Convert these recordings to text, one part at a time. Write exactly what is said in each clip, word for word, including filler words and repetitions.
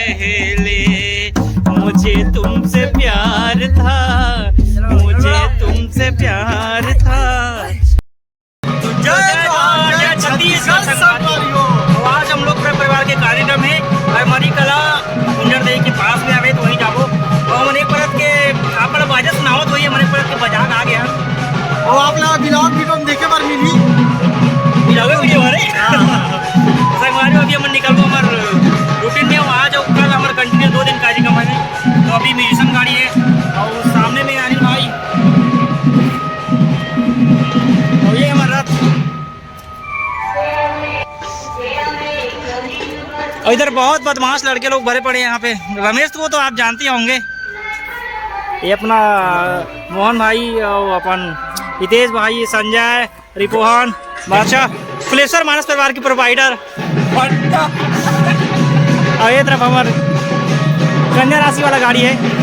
पहले मुझे तुमसे प्यार था, मुझे तुमसे प्यार था। जय जोहार, जय छत्तीसगढ़ संगवारी हो। तो आज हम लोग पूरे परिवार के कार्यक्रम है अरमरी कला कुंजर देवी के पास में हवे, तो वहीं जाबो। और हमन एक परत के आप मन बाजा सुनावत होइए, हमन एक परत के बजा के आ गया। और आप ला vlog video में देखे बर मिली। Vlog video हरे। संगवारी हो, अभी हमन निकलबो हमर routine में, आज और कल हमर continue दो दिन कार्यक्रम है। तो अभी musician गाड़ी है और सामने में अनिल भाई और ये हमारा रथ। और इधर बहुत बदमाश लड़के लोग भरे पड़े हैं यहाँ पे। रमेश को तो आप जानते ही होंगे, ये अपना मोहन भाई और अपन हितेश भाई, संजय, रिपोहन, बादशाह, फुलेश्वर मानस परिवार के provider। और ये तरफ हमार कन्या राशि वाला गाड़ी है।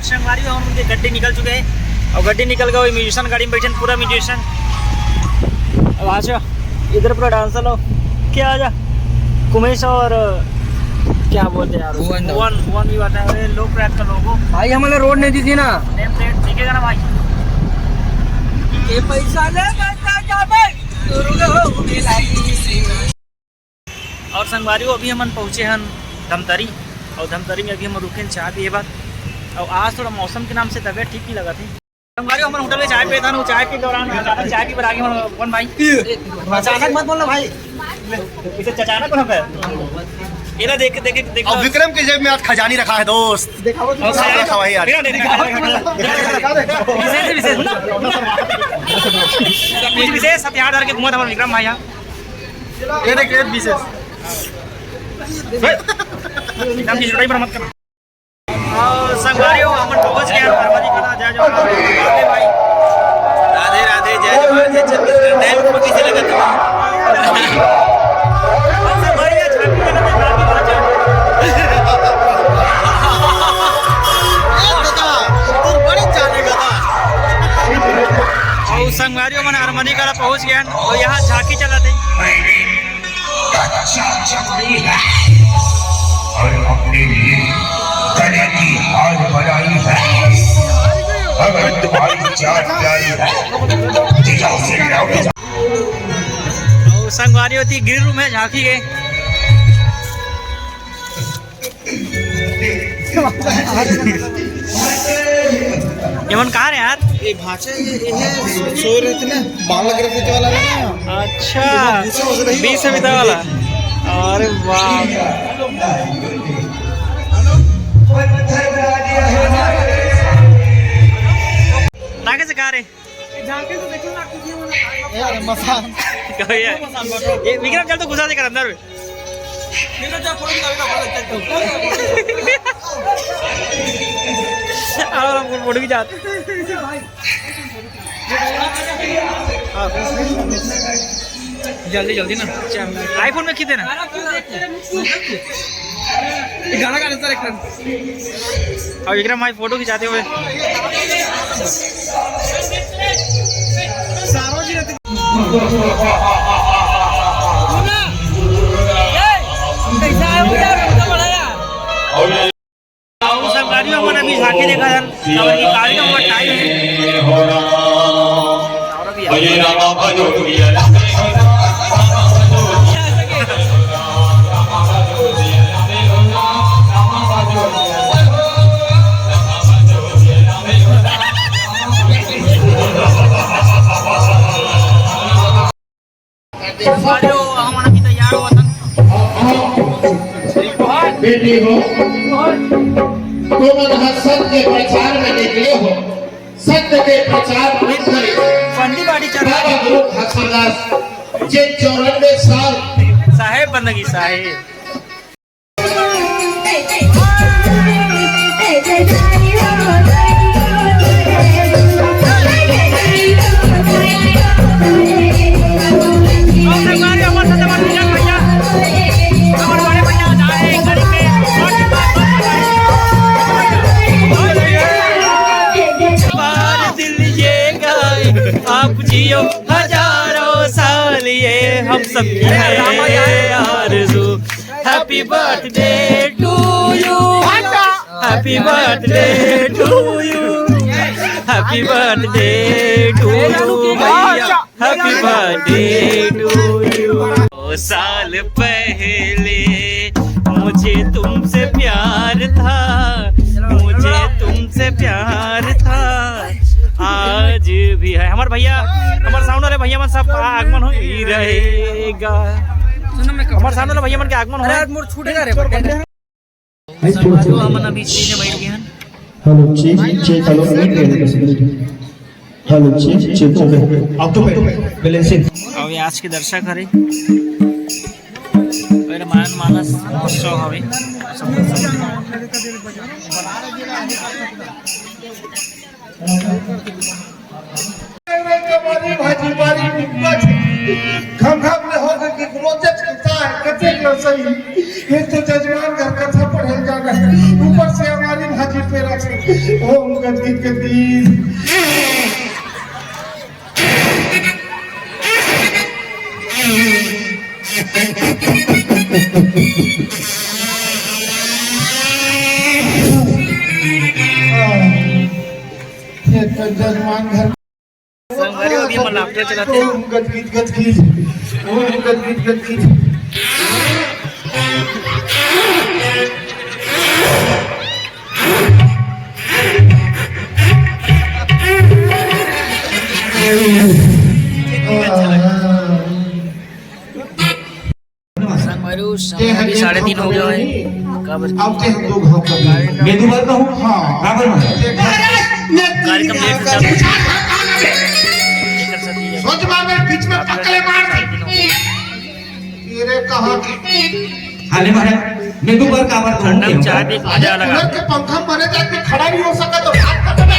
संगवारी हो, हम उनके गड्डी निकल चुके हैं और गड्डी निकल गए, वही म्यूजिशियन गाड़ी में बैठे हैं, पूरा म्यूजिशियन। अब आ जाओ इधर, पूरा डांसर लोग। क्या आ जा कुमेश और क्या बोलते हैं यार, भुवन दा। भुवन, भुवन भी बैठा है। अरे लोग ट्रैक का लोगो। भाई हमारे रोड नहीं दी थी ना। नेम प्लेट दिखेगा ना भाई। ये पैसा ले, पैसा जाबे। और संगवारी हो, अभी हमन पहुँचे हन धमतरी और धमतरी में अभी हम रुके हन चाय पिए बर। और आज थोड़ा मौसम के नाम से तबीयत ठीक नहीं लगा थी। संगवारी हो, हमन होटल में चाय पिए था ना, चाय के दौरान अचानक चाय पी बर आगे हमन कौन भाई? अचानक मत बोलना भाई। इसे अचानक कौन है? ये ना देख, देख, देख। और विक्रम के जेब में आज खजानी रखा है दोस्त। दिखाओ, सब दिखाओ। रखा हुआ है यार। विक्रम, देख, देख। विशेष, विशेष, सुन ना। कुछ विशेष हथियार धर के घूमा था हमारा विक्रम भाई यहाँ। ये देख, ये विशेष। एकदम की लड़ाई पर मत करना। और संगवारी हो, हमन पहुंच गए हैं अरमरी कला। जय जोहार। राधे भाई। राधे राधे, जय जोहार, जय छत्तीसगढ़। नए look में कैसे लगा तुम्हें? सबसे बढ़िया झांकी लगा था, झांकी वाला झांकी। ए दादा, तू बड़े जाने का था। और संगवारी हो, हमन अरमरी कला पहुंच गए हैं और यहाँ झांकी चलत हे। अच्छा चपड़ी है और अपने लिए गले की हार बनाई है। अगर तुम्हारी जान प्यारी है, तो दिलाओ से मिलाओ। और संगवारी होती ग्रिल रूम है झांकी के। ये मन कहाँ रे यार? ये भांचा, ये, ये है, सोए रहते ना, बाल लग रहे थे वाला ना। अच्छा, भूसा वूसा नहीं बीस होता। सौ बिता वाला। अरे वाह। नागे से कहाँ रे? झांकी तो देखो ना, किसी में ना। ए, मसान। कहो ये। ये विक्रम, चल तो घुसा दे कर अंदर में। और हम फोटो खींचा। हाँ। जल्दी, जल्दी ना। iPhone में खींचे ना। ये गाना गा लेता एक। अब विक्रम भाई फोटो खिंचाते हुए। सार्वजनिक। कैसा है वो यार, इतना बड़ा यार। अउ संगवारी हो, हमन अभी झांकी देखत हन, काबर कि कार्यक्रम का टाइम है। संगवारी हो, हमन अभी तैयार होत हन। बेटी हो, तुमन ह सत्य के प्रचार में निकले हो, सत्य के प्रचार में निकले। पंडी बाड़ी चढ़ा बाबा गुरु घासीदास जी चौरानवे साल साहेब बंदगी साहेब। बार दिल ये गाए, आप जियो हजारों साल, ये हम सबकी है आरज़ू। Happy birthday to you, happy birthday to you, happy birthday to you भैया। Happy birthday to you। दो साल पहले मुझे तुमसे प्यार था, मुझे तुमसे प्यार था, आज भी है। हमारे भैया, हमारे साउंड वाले भैया मन सब आगमन हो ही रहेगा। हमारे साउंड वाले भैया मन के आगमन हो। अरे यार, मोर छूटेगा रे। भाई, थोड़ा सा। हमन अभी स्टेज में बैठ गए हैं। Hello, check, check, hello, एक मिनट, एक minute. Hello, check, check, okay। अब तो बैठ, balancing। अभी आज के दर्शक हरे, रामायण मानस महोत्सव हवे। कमारी भाजी बारी निकला छे। खम खम ले हो के रोजे चलता है, कते न सही। ये तो जजमान घर कथा पढ़े जाना है। ऊपर से हमारी भाजी पे रखे। ओम गदगी गदगी। ये तो जजमान घर संगवारी हो, अभी हमन लाफ्टर चलाते हैं। ओम गदगीत गदगीत, ओम गदगीत गदगीत। संगवारी हो, समय अभी साढ़े तीन हो गया है। काबर अब ते हम दो घाव कर दिए। मैं दोबारा कहूँ, हाँ, बराबर में। कार्यक्रम लेट हो जाता है। सोच मार, मैं बीच में पकड़े मार दी। तेरे कहा कि हाले मारे, मैं दोबारा काबर कहूँ ठंडा चाय पी के मजा लगा। कूलर के पंखा मरे जाके खड़ा नहीं हो सका तो बात खत्म है।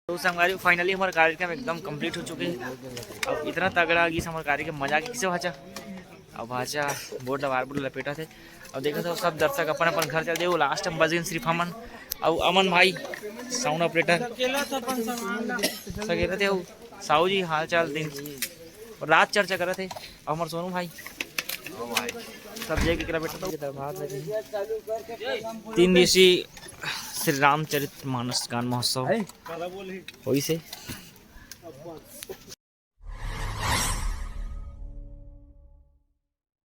तो संगवारी, finally हमारा कार्यक्रम एकदम complete हो चुके हैं। अब इतना तगड़ा गिस हमारा कार्यक्रम, मजा के किसे भाचा। अब भाचा बोर्ड ला वार बोर्ड लपेटा थे। अब देखा था सब दर्शक अपन अपन घर चल दे। वो लास्ट में बच गए सिर्फ हमन। अब अमन भाई साउंड ऑपरेटर सकेला थे। वो साहू जी हाल चाल दिन और रात चर्चा करत थे। अब हमारे सोनू भाई सब जय के बेटा तो तीन दिवसीय श्री रामचरित मानस गान महोत्सव होइस हे।